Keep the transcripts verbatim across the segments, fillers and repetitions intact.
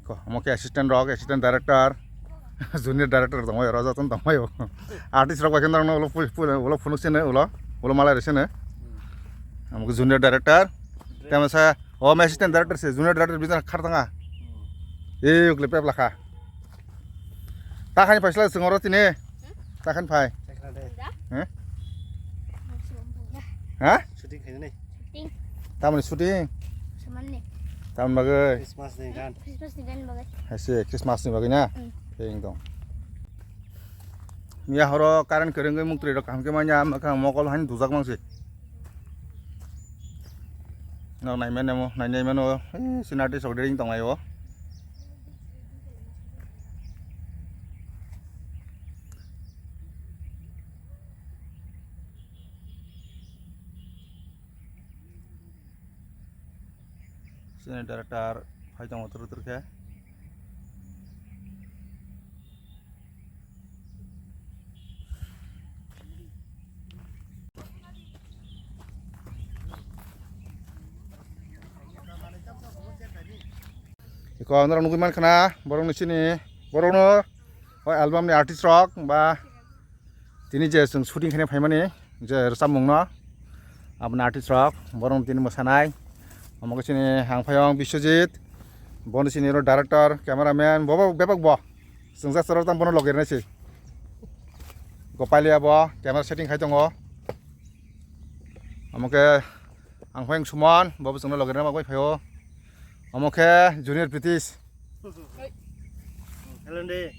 Ko, omo khe assistant rok, assistant director, junior director tongmai, oro jotono tongmai o. Artist rok bai khe norokno ulo phu-, phu-, ulo phunuk sene ulo, ulo malai rw sene. Omo khe junior director. Tei masa, o assistant director se, junior director bijak khar tanga. E ukle pep lakha. Ta khani paisla sengoro tini. Ta khani phai. Chakra de. He? Ha? Shooting khainani. Shooting. Tamoni shooting? Samanni. Tamoni bagwi? Christmas ni gan. Christmas ni gan bagwi. Hai se Christmas ni bagwi na? Mm. Tei wng tong. Miya horo current kwrwngwi muktwi rok kaham khe manya, mwkhang mokol hani dujak mangsi. Nok naimani mo, nainai mano, eh, sinati sok dering tong laio. Sini director phai tongo turu turu khe. Iko norok nugui mankha na, borok ni sini, borok no, o album ni artist rok, ba tini je chwng shooting khaina phaimani, je rwchapmung no, aboni artist rok, borok tini mwsanai, omo khe chini hangphayong Biswajit, bono chini oro director, cameraman, bo bo bebak bo, chwng jak chwrwk tang bono loge rwnai se. Gopalia bo camera setting khai tongo. Omo khe ang phai Suman, bo bo chwngno loge rwna bagwi phaio. Omo khe Junior Pritish. Hello, de.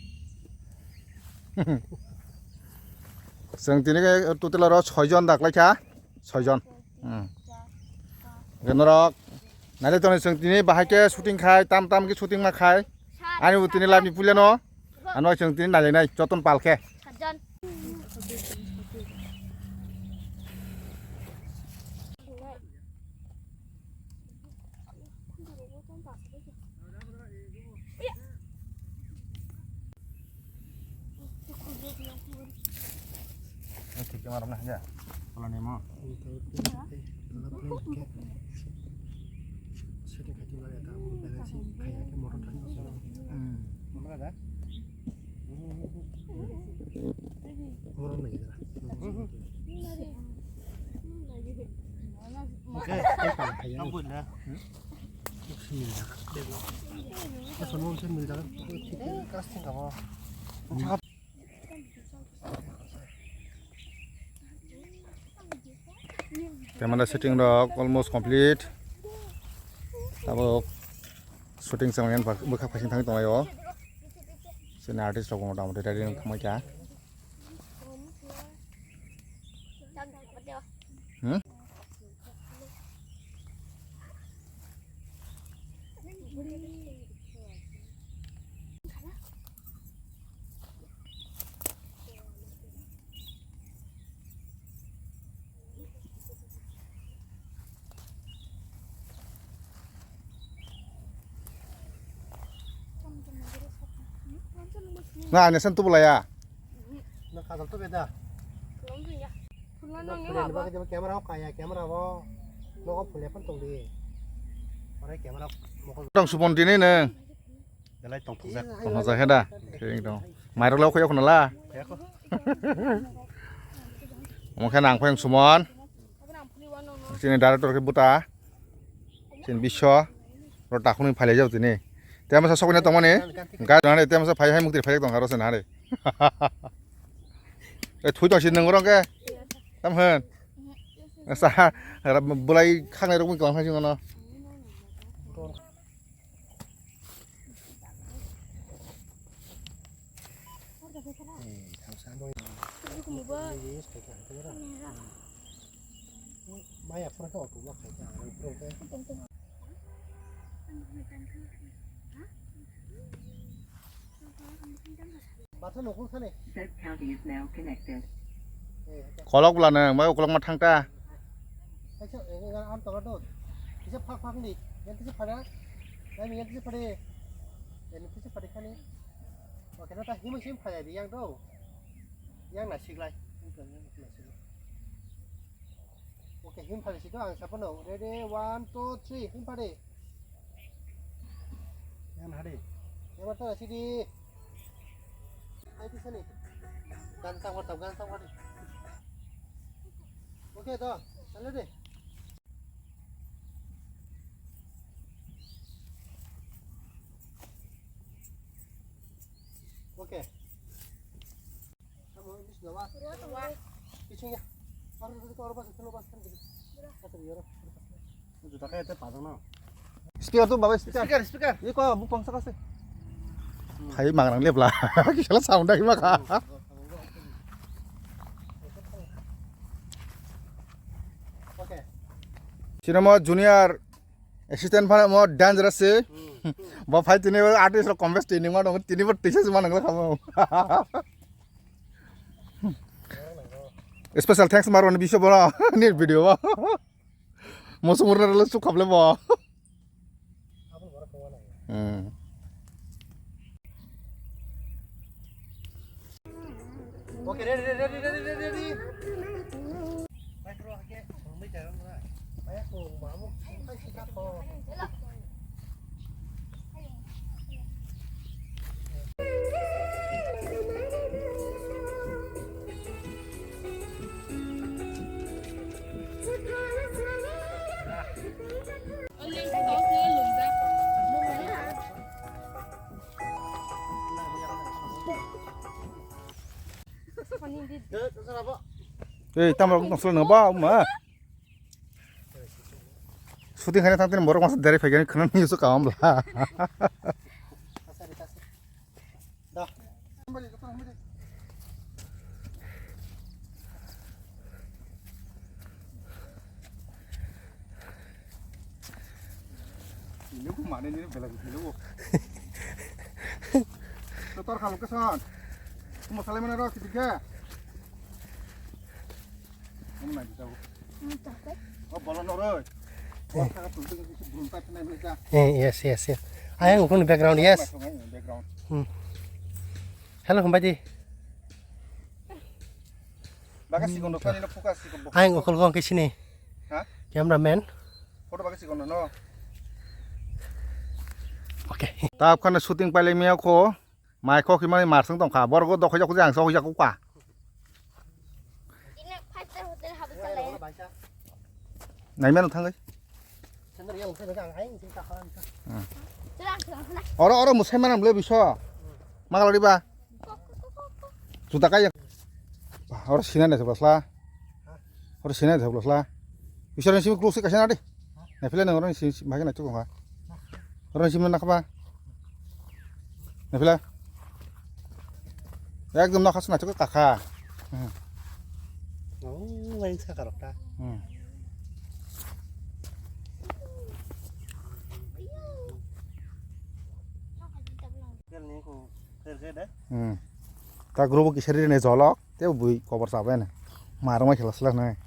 Chwng tini khe total oro soi jon daklaikha, soi jon. Hmm. Hwnkhe norok nailai tonwi chwng tini bahai khe shooting khai, tam tam khe shooting ma khai. Ani bo tini live ni puilano. Ano chwng tini nailainai, jotono pal khe. Oke, khe marom na ya. Pala nemo. Setting khai tongmani ta balance khai ya khe motor thang. Hmm. Motor da? Motor nai da. Oke, khai ya. Ampun da. Mil jaga. Asal mau mil jaga. Casting apa? Camera setting rok almost complete. Abo shooting chang yang bwkha phaising thang tonglai o. Sini artist rok motamoti ready wng thangbai kha. Hmm? Na, ani san tubu laya. Na kajal tu beda. Pula nang ni baba. Camera ho kaya, camera ho. Nogo phule phan tong di. Ore camera mokol. Tong subon dini ne. Belai tong thok jak. Tong thok jak he da. Thik tong. Mairok le khoyok nala. Khoyok. Omo khe nang phai Suman. Sini director khe buta. Sini Biswa. Ro takhuni phailai jao tini. Te masa sokoni tongmani. Gai nani te masa phai hai mukti phai tong haro se nani. E thui tong sini nang rong ke. Tam hen. Sa bulai khangnai rok mui klang hai sing ono. Kolok bwla nang bai ukolok ma thang ta. Kisa phak phak ni, yang kisa phada, yang yang kisa phade, yang kisa phade kani. Oke, nata himo sim phaya di yang do, yang nasiklai. Oke, him phade si do ang sapono. Ready, one, two, three, him phade. Yang hade. Ebar tara sidi. Ai di sini. Gan sang warta, gan sang warta. Oke to, sale de. Oke. Speaker tu baba speaker. Speaker, speaker. Ini kok bukan sakase. Hai mangrang lepla. Kisah sound lagi maka. Oke. Sini mo junior assistant phano mo dangerous se. Bo phai tini artist rok contest tini ma dong, tini bo tisa ma nang kamo. Special thanks maro ni biso bono ni video bo. Mo sumur na le sukap le bo. Hmm. Okay, ready, ready, ready, ready, ready. Ei, tamo rok tong solo nang ba, ma. Shooting khaina thang tini borok masa derek phaikhe khwnani usu kaham bla. Ini ku mana ini bela gitu lu. Kotor kamu kesan. Masalah mana rok ketiga? Kamu nanti tahu. Oh, bolon orang. Eh, yes, yes, yes. Ayang ukun background, yes. Background. Hmm. Hello, kembali. Baga sikon rok tani no focus sikon bo. Ayang ukul gong kisini. Ha? Cameraman. Photo baga sikon no. Okay. Tap khana shooting paile miya ko. Mai khok himani marsang tongkha, borok o dokhai jak, ang sohoi jak kha. Ini five star hotel habwi chalai. Naimano thangwi. Sendal yang saya pegang, aing sing tak kawan. Hmm. Oro, oro, musai manam le biso. Magal riba. Juta kaya. Oro sina ne sebasla. Oro sina ne sebasla. Biso ni simi close kaisa na de. Naphila nang oro ni simi, simi, bahai naithok wngkha. Oro ni simi nakha ba? Naphila? Ekdom nakha se naithok kakha. Hmm. Oh, lain sa karok ta. Hmm. Kel ni ko, kel ke de. Hmm. Ta group ki seri ne jolok. Tei bui kobor chabai na. Marwng bai khela slak nai.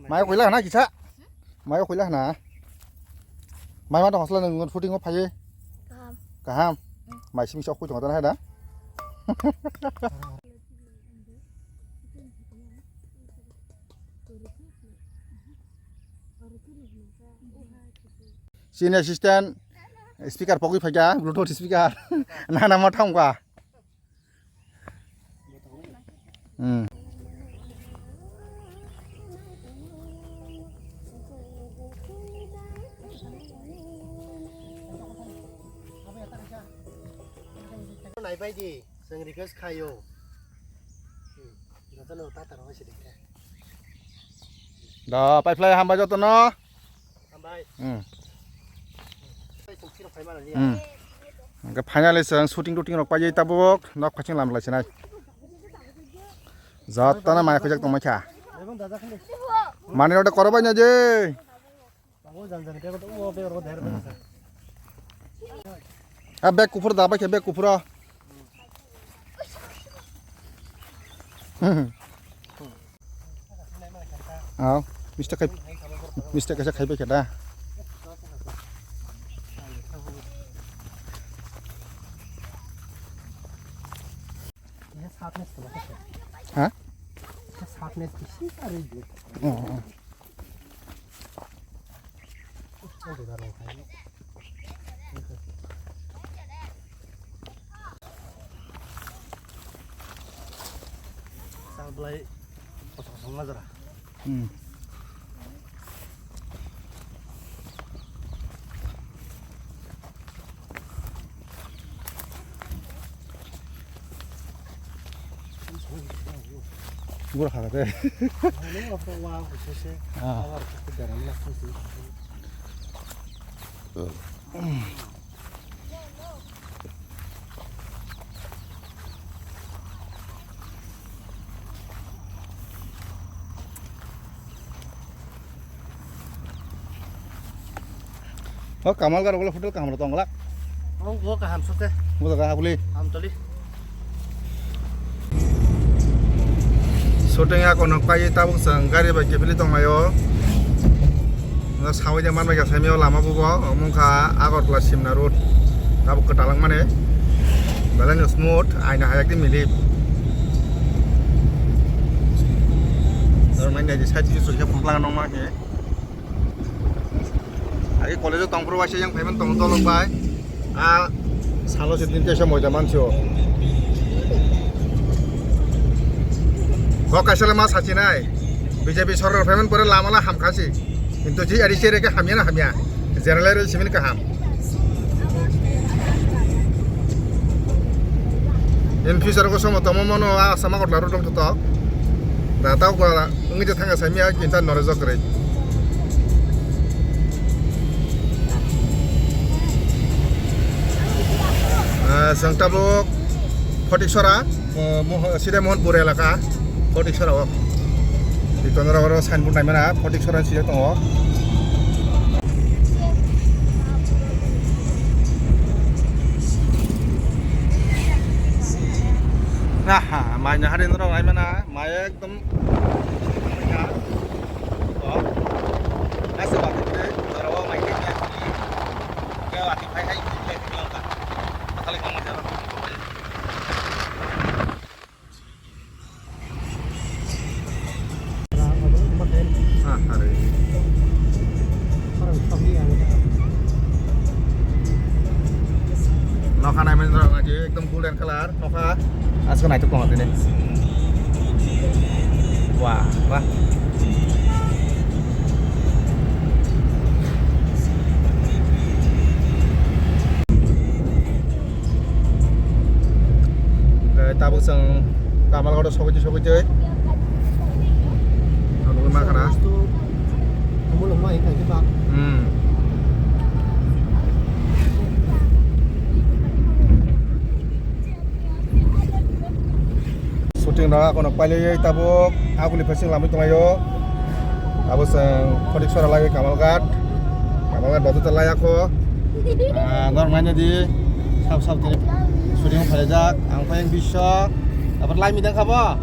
Mai khoi la na kisa. Mai khoi la na. Mai ma tong hosla nang shooting o phai. Kaham. Kaham. Mai simi sok khoi tong ta na hai da. Sini assistant speaker pogwi phaikha, Bluetooth speaker. Nana ma thangkha. Hmm. Nai bai di, chwng request khaio. Hmm. Jotono ta ta rw se de. Da, pai phlai hambai jotono. Hambai. Hmm. Pai chwng siro phai mana liya. Hmm. Hwnkhe finally chwng shooting tooting rok paijai tabuk nok phaiching lam lai sinai. Jotono mai khojak tongmai kha. Mani rok de korobai na je. Ah, bag kuphur da, bai khe bag kuphur o. Aw, mistake khai, mistake kaisa khai bai khe da. Partner kisi kari dia. Oh, oh. Sal belai kosong kosong aja lah. Hmm. Gura kha kha te. Ah. O Kamalghat o hotel kaham rok tong glak. O, o kaham sukhe. Bo jaga habuli. Amtoli. Shooting ya kono kai tabuk chwng gari bai kiphilwi tonglaio. Nga sawi de manbai kha saimio lama bubo, omo wngkha Agartala Simna road. Tabuk kwtal wngmani. Belai no smooth, aina hai ekdin milip. Aro manya di side view soi khe phunuklang nongma khe. Agi college o tongphuru waisa yang phaimani tongo dolok bai. A salo se tin teisa moida mansi o. Kok kaisa le ma sachinai. B J P sorkar phaimani pore lama la hamkha si. Kintu ji ari chere ke hamya na hamya. General rail simini kaham. In future ko somo tomo mono a sama kotla ro dong to. Da tau ko ngi je thanga sami a kinta nore jok re. Ah, sang tabuk Photiksora, eh, Moho-, Side Mohonpur elaka, Photiksora o. Di tonora oro signboard naimana, Photiksora sijak tongo. Aha, mai na hari norok naimana, mai ekdom. Oh, asa ba kete, norok mai kete ya. Kaya ati phai hai kete ya. Asal kamu jalan. Ah, hari. Nokha naimani rok naidi ekdom golden colour nokha. Aswk naithok tongo tini. Wah, wah. Oke, tabuk chwng Kamalghat o sogwi twi sogwi twi. Ang nugwi mankha na. Hmm. Shooting rok akono pailaiwi tabuk aguli phai chwng lamwi tonglaio. Abo chwng Photiksora laiwi Kamalghat, Kamalghat bazar ta laiya kho. Ah, norok naina di sab sab tini shooting phaijak. Ang phai ang Biswa, tabar laimi dang kha bo. Ah,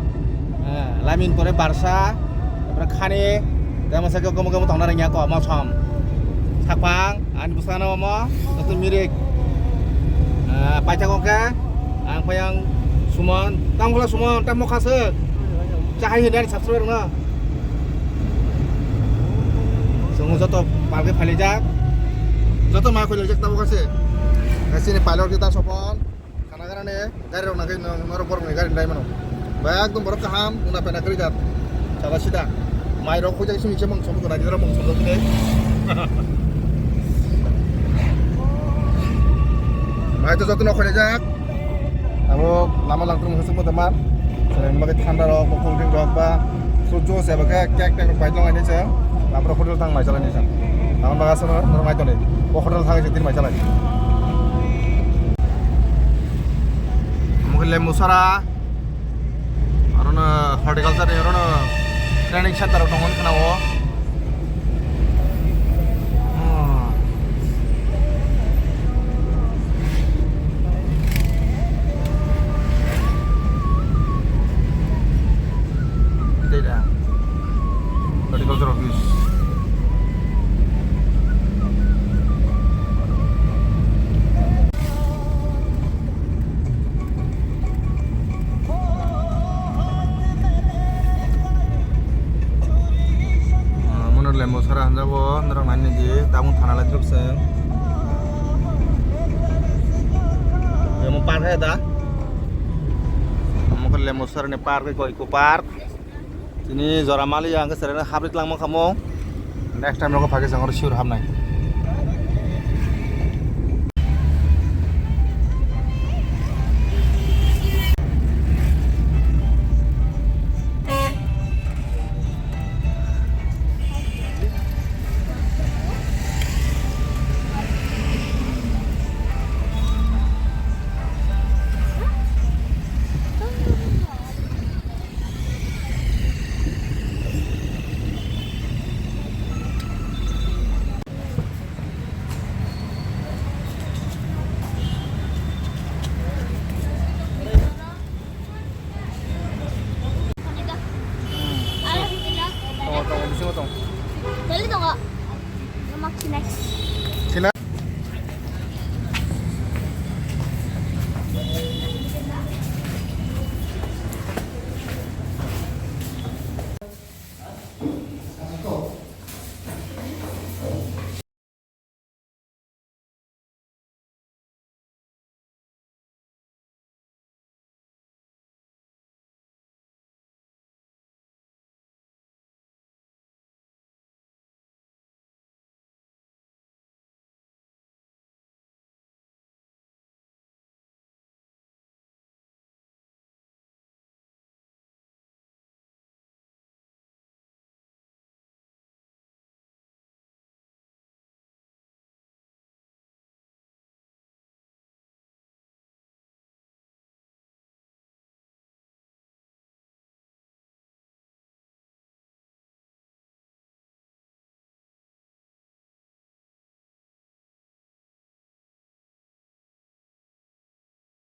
laimi ni pore Barsa, tabar Khani, tei masa khe komo komo tongna rwngya kho, mosom. Saphang. Ani bwskango omo joto mirik. Ah, paithak hwnkhe ang phai ang Suman, tamo khala Suman, tamo kha se. Chahai hini ani subscriber no. Chwng joto palke phailaijak. Joto ma phailaijak tamo kha se. Chini pilot kita Sopon. Khana garane gari rok nangkhe norok borok ni gari nai mano. Ba ekdom borok kaham, una pena kari jat. Sada sida. Mai rok khojak sini se mung sobo nai dira mung sobo kine. Mai to joto no khone jak. Abo lama langtung hosok mo teman. Selain makai thanda rok, cool drink rok ba fruit juice eba ke cake tek rok bai tong ani se. Lapro hotel tang mai jalani se. Lama baga sono norok mai toni. Bo hotel thang se tin mai jalani. Omo khe Lembu Sara, aro no horticulture ni aro no training center rok tongo wngkha na o. Oh. Tei da. Horticulture office. Lembusara hanjago norok naini di tabuk thana lai drop se. Emo park hai da. Amo khe Lembusara ni park, koi ko park. Tini jora mali ang khe serena habri tlang ma kamo. Next time rogo phage sangor sure hamnai. Tongo, tongo, bisingo tongo. Toli tongo. Lemak sinai.